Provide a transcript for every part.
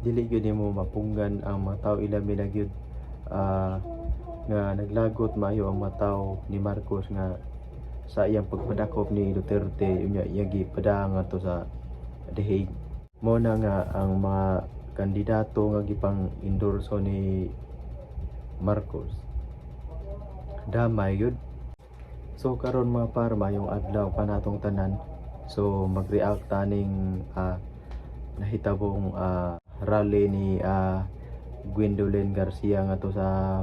Dili gyud nimo mapunggan ang mga tao, ilami na gyud nga naglagot maayo ang mga tao ni Marcos nga sa iyang pagpadakop ni Duterte, unya iya gipadang ngadto sa The Hague. Mao na nga ang mga kandidato nga gipang endorso ni Marcos, damay gyud. So karon, mga par, maayong adlaw kanatong tanan. So mag-react taning nahitabong rally ni Gwendolyn Garcia ngadto sa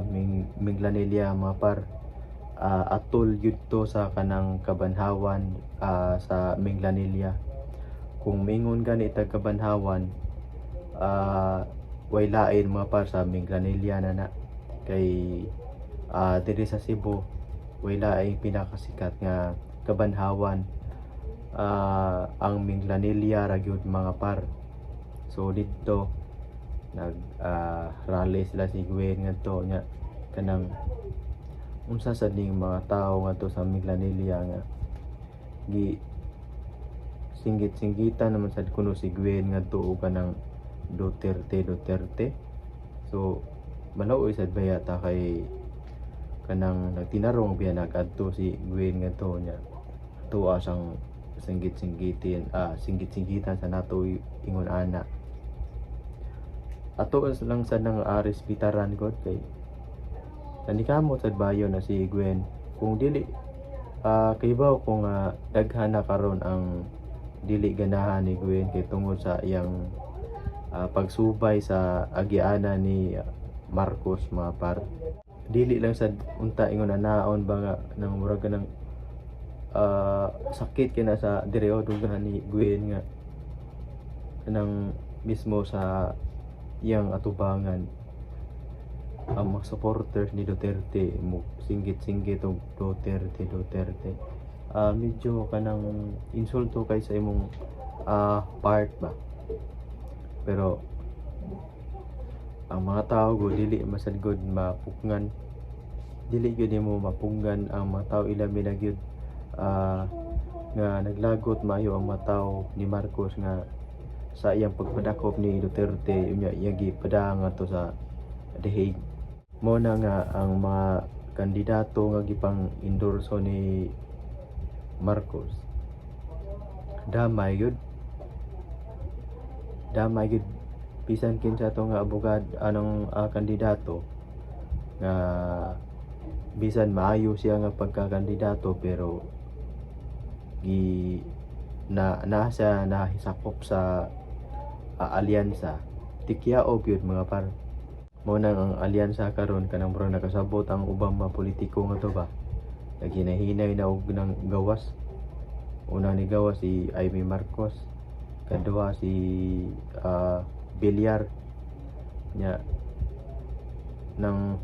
Minglanilla, mga par. Atol gyud to sa kanang Kabanhawan sa Minglanilla. Kung mingon gani tag Kabanhawan, way lain, mga par, sa Minglanilla na na. Kay diri sa Cebu way laing pinakasikat nga Kabanhawan, ang Minglanilla ra gyud, mga par. So didto nag rally sila si Gwen ngadto nya kanang unsa sad ning mga tao ngadto sa Minglanilla nga gi singgit-singgitan naman sad kuno si Gwen ngadto og kanang Duterte, Duterte. So maluoy sad baya ta kay kanang nagtinarong biya nagadto si Gwen ngadto nya tuwa sang singgit-singgitin, singgit-singgitan sa nato ingon ana. Ato lang sad nang respetaran god kay nanikamot sad bayo na si Gwen. Kung dili kahibaw ko nga daghan na karon ang dili ganahan ni Gwen kay tungod sa iyang pagsubay sa agianan ni Marcos, mga par. Dili lang sad unta ingon anaon ba nga nang murag kanang sakit kay na sa dire o dughan ni Gwen nga kanang mismo sa iyang atubangan ang mga supporters ni Duterte mo singgit-singgit og "Duterte, Duterte." Medyo kanang insulto kay sa imong part ba, pero ang mga tao gud dili masad gud mapugnan. Dili gyud nimo mapunggan ang mga tao, ilami na gyud nga naglagot maayo ang mga tao ni Marcos nga sa iyang pagpadakop ni Duterte, unya iya gipadang ngadto sa The Hague. Mao na nga ang mga kandidato nga gipang endorso ni Marcos, damay gyud, damay gyud. Bisan kinsa to nga abogad anong kandidato nga bisan maayo siya nga pagkakandidato, pero gi na nasa nahisakop sa alyansa, tikyao gyud, mga par. Mao nang ang alyansa karon kanang murag nakasabot ang ubang mga politiko nga to ba, naghinahinay na og nang gawas. Una ni gawas si Imee Marcos, kaduha si Villar nya nang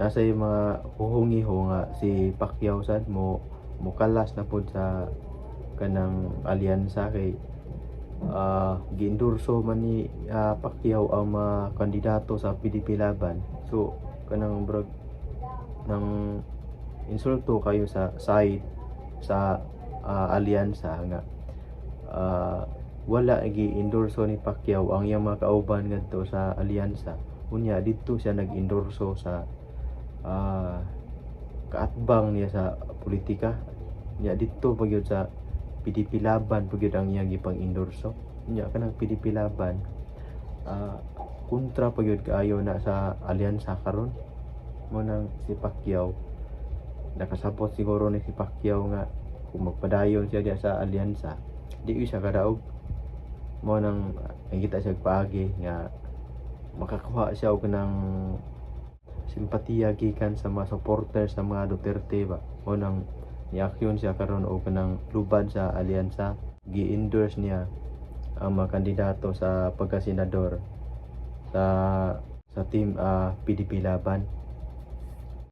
nasa yung mga huhungiho nga si Pacquiao sad mo mukalas na pod sa kanang alyansa kay giendorso man ni Pacquiao ang mga kandidato sa PDP Laban. So kanang murag nang insulto kayo sa side sa alyansa nga wala gi-endorso ni Pacquiao ang iyang mga kauban ngadto sa alyansa, unya didto siya nag-endorso sa kaatbang niya sa politika niya. Didto pa gyud sa PDP Laban pa gyud ang iyang gipang-endorso. Unya kanang PDP Laban kontra pa gyud kaayo na sa alyansa karon. Mo nang si Pacquiao, nakasabot siguro ni si Pacquiao nga kung magpadayon siya diya sa alyansa, di gyud siya kadaog. Mo nang nakita siya paagi nga makakuha siya og kanang simpatiya gikan sa mga supporters sa mga Duterte ba. Mo nang niaksyon siya karon og kanang lubad sa alyansa, gi-endorse niya ang mga kandidato sa pagkasenador sa team PDP Laban.